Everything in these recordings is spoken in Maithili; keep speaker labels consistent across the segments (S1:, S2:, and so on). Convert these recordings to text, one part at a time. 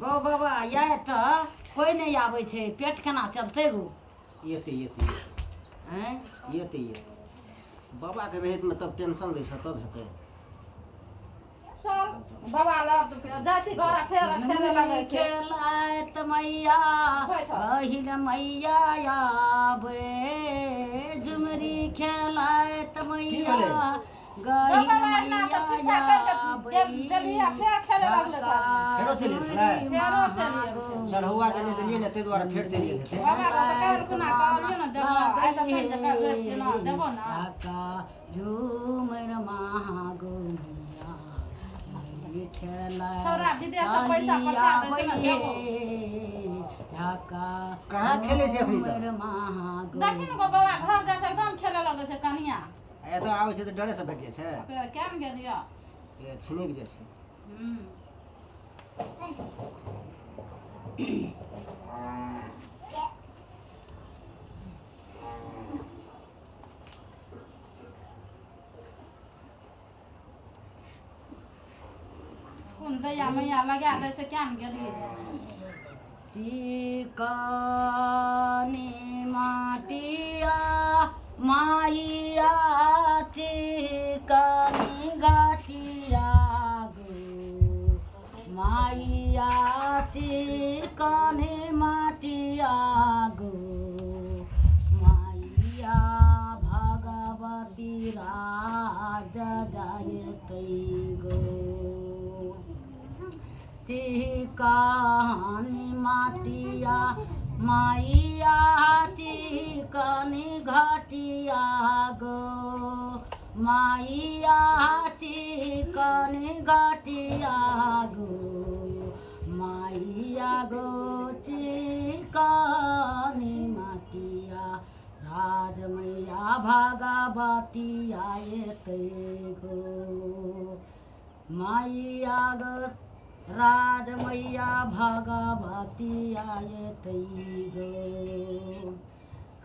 S1: गौ बाबा या तऽ कोइ नहि आबै छै पेट केना चलतै गो
S2: एते एते
S1: आँय
S2: एते एते बाबाके रहैतमे तब टेंशन लै छ तब हेतै
S3: चल बाबा लग जाइ छी घर फेर खेले लगै छै
S1: खेलाइत मैया
S3: बैठ।
S1: पहिल मैया आबे झुमरी खेलाइत मैया
S2: भेलै?
S1: गहिल
S3: बाबा अहिना
S1: मैया
S3: सब ठीक ठाक करिके
S1: आबै
S3: देलही आ फेर खेले लगलै घरमे।
S2: फेरो चलि गेल छलै?
S3: फेरो चलि गेल छै।
S2: चढ़ौआ जे नहि देलियै ने ताहि दुआरे फेर चलि गेल हेतै
S3: बाबा के तऽ काल्हि खुना कहलियै ने देबो आइ तऽ शनि जे काल्हि रवि छियै ने देबो ने
S1: काका झूमर महागो मैया खेला
S3: छौड़ा विदेशसँ पैसा पठा दै छै ने, देबो।
S1: झाका
S2: कहाँ खेलै छै एखनी तक?
S1: महागो
S3: देखी ने गो बाबा घर जाइ छै एकदम खेले लगै छै कनिया
S2: आ एतऽ आबै छै तऽ डरेसँ भागि जाइ छै
S3: फेर किया ने गेलियै
S2: ए, छिनकि जाइ छै
S3: हूँ कोन गैया मैया लगा दै छै किया ने गेलियै
S1: चिकनी माटिया माइया चिकनी घाटिया गो माइया चिकनी माटिया गो माइया भगवती राज जायतै गो चिकनी माटिया माइया चिकनी घटिया गो माइया चिकनी घटिया गो माइया गो चिकनी माटिया राज मैया भगवती आयतै गो मैया गो राज मैया भगवती आयतै गो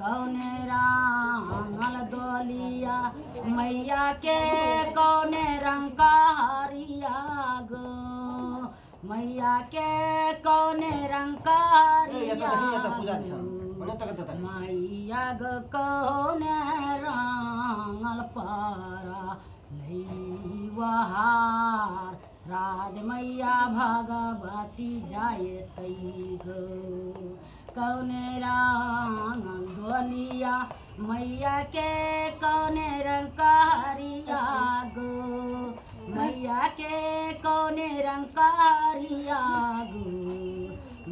S1: कौने रांगल डोलिया मैया के कौने रंग का हरिया गो मैया के कौने रंग का
S2: ए, एतऽ
S1: हरिया
S2: देखी एतऽ पूजा दिसन
S1: गो।
S2: ओने तक एतऽ तक
S1: मैया गो कौने रांगल पारा लैवहार राज मैया भगवती जायतै गो कौने रंगल डोलिया मैया के कौने रंग कहरिया गो मैया के कौने रंग कहरिया गो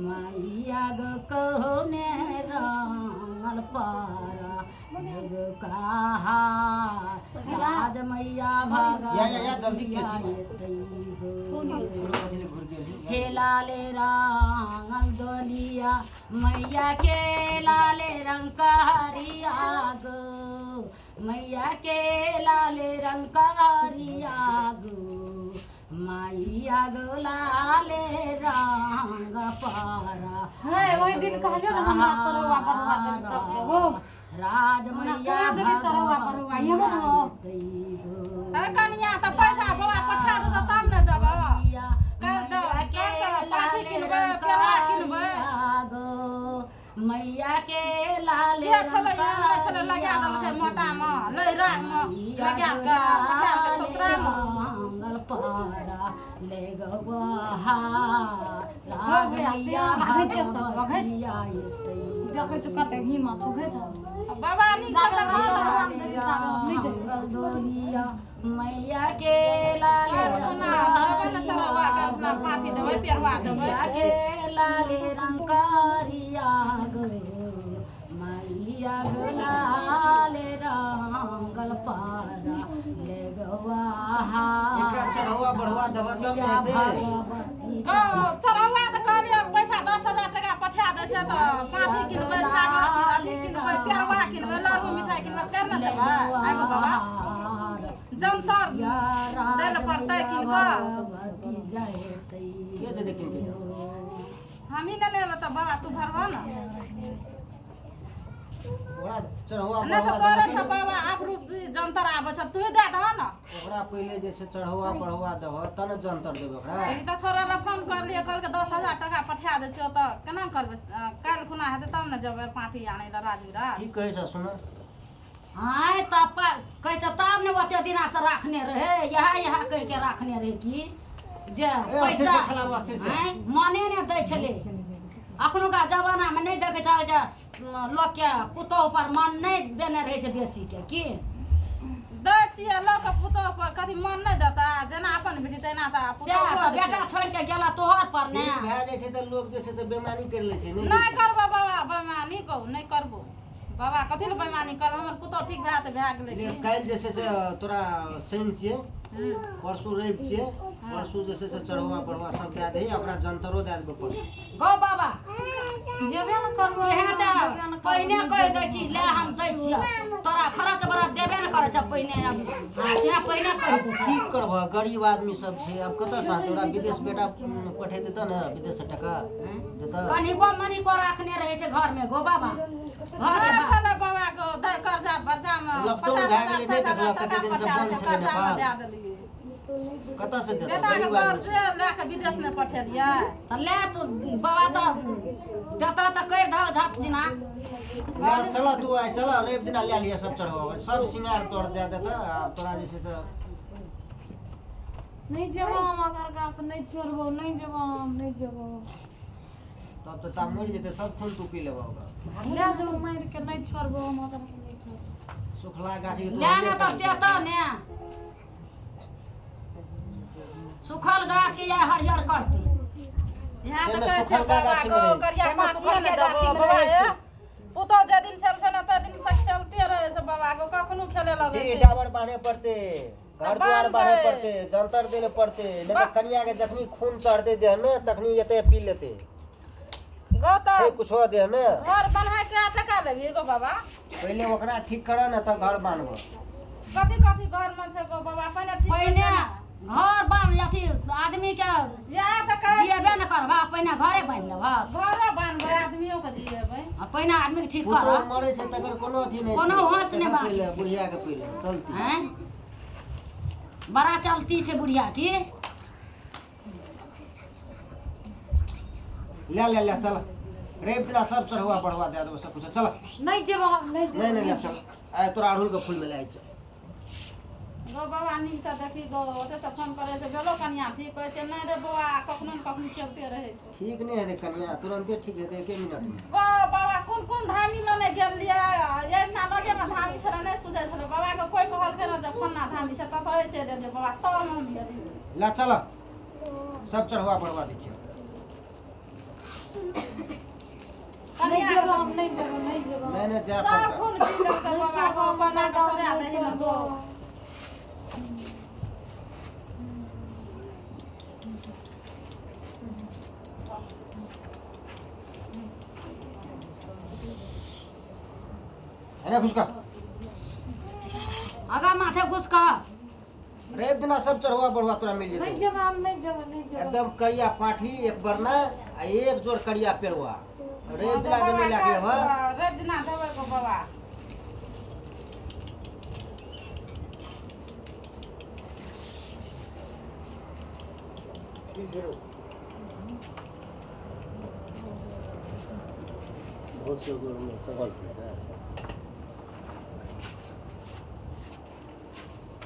S1: मैया गो कौने रंगल पारा गो कहा राज मैया
S2: या, या, या, जल्दी
S1: भगवती
S2: केसी।
S1: आयतै गो
S2: फेरो कथी लए घुरि गेली
S1: हे लाले रंगल डोलिया मैया के लाले रंग का हरिया गो मैया के लाले रंग का हरिया गो मैया गो लाले रंग पारा
S3: हे ओहि दिन कहलियौ ने हमरा चरौआ बरुआ देब तब देबो
S1: राज मैया
S3: केना देली चरौआ बरुआ एगो ने हो।
S1: भगवती गो
S3: हे कनिया तऽ पैसा बाबा पठा देतौ तब ने देबो कर दो, कर दो, पाठी किनबै, पेड़ा किनबै।
S1: मैया के लाल
S3: के छलै एहन नहि छलै लगा देलकै मोटामे लैरामे लगा कऽ पठा कऽ ससुरामे
S1: मंगल पारा ले गवाहा राज मैया भगवती आयतै
S4: देखै छी कते हिम्मत हो गई
S3: बाबा नीक से देखल
S1: मंगल डोलिया मैया के लाल
S3: कोना देबै ने चरौआ के अपना पाठी देबै पेड़वा देबै
S1: मैया के लाल रंग करिया गो मैया गो लाल रंगल पारा ले गवाहा
S2: एकरा चढ़ौआ बढ़ौआ देबऽ तब ने हेतै
S1: भगवती
S3: गौ चरौआ तऽ कहलियै पैसा 10,000 टका पठा दै छै तऽ पाठी किनबै छागर अथी किनबै पेड़वा किनबै लड्डू मिठाइ किनबै फेर ने देबै आगो बाबा जंतर दै लए पड़तै कीन कऽ
S2: के दे दे कीन के
S3: हमही ने लेबै तऽ बाबा तू भरबह ने
S2: ओकरा चढ़ौआ
S3: नहि तऽ
S2: बढ़ौआ
S3: तोरे
S2: देबह
S3: छौ बाबा आप रूप जंतर आबै छ तू दए दह ने।
S2: ओकरा पहिले जे छै चढ़ौआ बढ़ौआ देबह तब ने जंतर देबै ओकरा।
S3: लेकिन तऽ छोरा रे फोन करलियै, कहलकै 10,000 टका पठा दै छियौ, तऽ केना करबै? काल्हि खुना हेतै तब ने जेबै पाँठी आनै लए राजगीर।
S2: की कहै छ सुन।
S1: आँय तब कहै छै तब ने ओते दिनासँ राखने रहै, इएह इएह कहि के राखने रहै कि जे
S2: अस्थिर
S1: पैसा
S2: से खेलाबू, अस्थिर से।
S1: आँय मने नहि दै छलै। अखनुका जमानामे नहि देखै छह जे लोकके पुतोहु पर मन नहि देने रहै छै बेसीके की?
S3: दै छियै लोकके पुतोहु पर कथी मन नहि देतै? जेना अपन बेटी तहिना तऽ
S1: सएह
S3: पुतोहु
S1: तऽ
S3: होइ छै।
S1: बेटा छोड़ि कऽ गेला तोहर पर ने।
S2: ठीक भए जाइ छै तऽ लोक जे छै से बेमानी करि लै छै। नहि
S3: नहि करबो बाबा बेमानी, कहू नहि करबो बाबा, कथी लए बेमानी करबो? हमर पुतोहु ठीक भए तऽ भए गेलै की?
S2: काल्हि जे छै से तोरा शनि छियै, परसू रवि छियै, परसू जे छै से चढ़ौआ बढ़ौआ सब दए दही, ओकरा जंतरो दए देबै परसू।
S1: गौ बाबा
S4: जेबे ने करबो।
S1: एहन तऽ पहिने कहि दै छी, ले हम दै छियौ तोरा, खरच बरच देबे ने करै छै पहिने, आब तेँ पहिने कहि दै
S2: की
S1: छी।
S2: करबह, गरीब आदमी सब छै, आब कतऽसँ आनतै? ओकरा विदेश बेटा पठेतै तऽ ने विदेशसँ टका देतै।
S1: कनिको मनिको राखने रहै छै घरमे गौ बाबा, घरके
S3: नहि छलै बाबा के दै कर्जा बर्जामे।
S2: लॉकडाउन
S3: 50
S2: भए
S3: हजार
S2: गेलै, नहि
S3: 60 हजार
S2: देखलक
S3: टका
S2: कते दिनसँ
S3: पठा
S2: बंद
S3: देलियै,
S2: छलै
S3: कर्जामे
S2: नेपाल।
S3: दए देलियै।
S2: कतऽसँ देतै
S3: बेटाके
S2: गरीब आदमी
S3: कर्ज लए कऽ विदेश नहि पठेलियै।
S1: तऽ ले तू बाबा तऽ देतऽ तऽ करि दहक झट सिना।
S2: ले चल तू आइ चल, रवि दिना लए लिअ सब चढ़ौआ सब सिंगार तोर दए देतऽ। आ तोरा जे छै से
S4: नहीं जेबो हम अगर गाछ नहीं चोरबो, नहीं जेबो हम, नहीं जेबो।
S2: तब तऽ ता मरि जेतै, सब खून तू पी लेबह ओकर।
S4: ले जेबो मारि के, नहीं छोड़बो हम अगर नहीं छोड़बो।
S2: सुखला गाछी के तू
S1: ले ने
S2: हरियर
S1: तब
S2: करि
S1: देतऽ ने, सुखल गाछ के इएह हरियर करतै।
S3: इएह तऽ
S2: ताहिमे
S3: कहै छै
S2: सुखलका
S3: बाबा
S2: गाछीमे
S3: गो
S2: रहै छै।
S3: करिया
S1: ताहिमे
S3: पाँठी
S1: सुखलके
S3: नहि देबो
S1: गाछीमे
S3: बाबा।
S1: रहै
S3: ए
S1: छै।
S3: पुतोहु जे दिन से छै ने ताहि दिन से खेलते रहै छै बाबा गो, कखनो खेले लगै
S2: ई
S3: छै।
S2: टावर बान्हे पड़तै, घर दुआर बान्हे
S3: बान्हबै।
S2: पड़तै, जंतर दै लए पड़तै, नहि तऽ कनिया के जखनी खून चढ़तै देहमे तखनी एते पी लेतै।
S3: गो तऽ
S2: छै कुछो देहमे।
S3: घर बन्हाय कए टका लेबही गो बाबा?
S2: पहिले ओकरा ठीक करऽ ने तऽ घर बान्हबऽ।
S3: कथी कथी घरमे छै गो बाबा? पहिने ठीक
S1: पहिने
S3: करिते ने।
S1: घर बान्ह, अथी आदमी के
S3: इएह तऽ कहै
S1: जियेबे ने करबह, पहिने घरे बान्हि लेबह।
S3: घरो बान्हबै, आदमियो के जियेबै।
S1: आ पहिने आदमी के ठीक
S2: पुतोहु
S1: करह।
S2: मरै छै तकर कोनो अथी नहि
S1: कोनो
S2: छै।
S1: होश नहि
S2: तकर
S1: बाकी
S2: पहिले
S1: छै।
S2: बुढ़िया के पहिले चलती।
S1: आँय बड़ा चलती छै बुढ़िया की।
S2: ले ले ले चल, रवि दिना सब चढ़ौआ बढ़ौआ दए देबो सब कुछ, चल।
S4: नहीं जेबो हम, नहीं जेबो।
S2: नहि नहि, ले चल, आइ तोरा अड़हुल के फूल में ले चल।
S3: गो बाबा नीकसँ देखी गो, ओतयसँ फोन करै छै भेलो कनिया ठीक? कहै छै नहि रे बौआ, कखनो ने कखनो खेलते रहै छै।
S2: ठीक नहि हेतै कनिया, तुरन्ते ठीक हेतै एके मिनट में।
S3: गो बाबा कोन कोन धामी लने गेलियै, एहिना लगेमे धामी छलै, नहि सुझै छलै बाबाके। कोइ कहलकै ने जे फन्ना धामी छै, ततहे चलि एलियै बाबा, तब हम गेलियै।
S2: ले चल, सब चढ़ौआ बढ़वा दै छियौ।
S4: नहीं जेबो हम, नहीं जेबो, नहीं जेबो।
S2: नहि नहि, जाय
S3: सब
S2: पड़तै।
S3: खून पी लेलकै बाबा गो, बना कऽ छोड़ा दही ने गो।
S2: अरे घुसका।
S1: आगा माथे घुस कऽ।
S2: रवि दिना सब चढ़ौआ बढ़ुआ तोरा मिल
S4: नहीं
S2: जेतौ।
S4: जेबो हम, नहीं जेबो, नहीं जेबो।
S2: एकदम करिया पाठी एक बरना आ एक जोड़ करिया पेड़वा, रवि दिना जे नहि लए के अयबह।
S3: रवि दिना देबै गो बाबा।
S2: बहुत से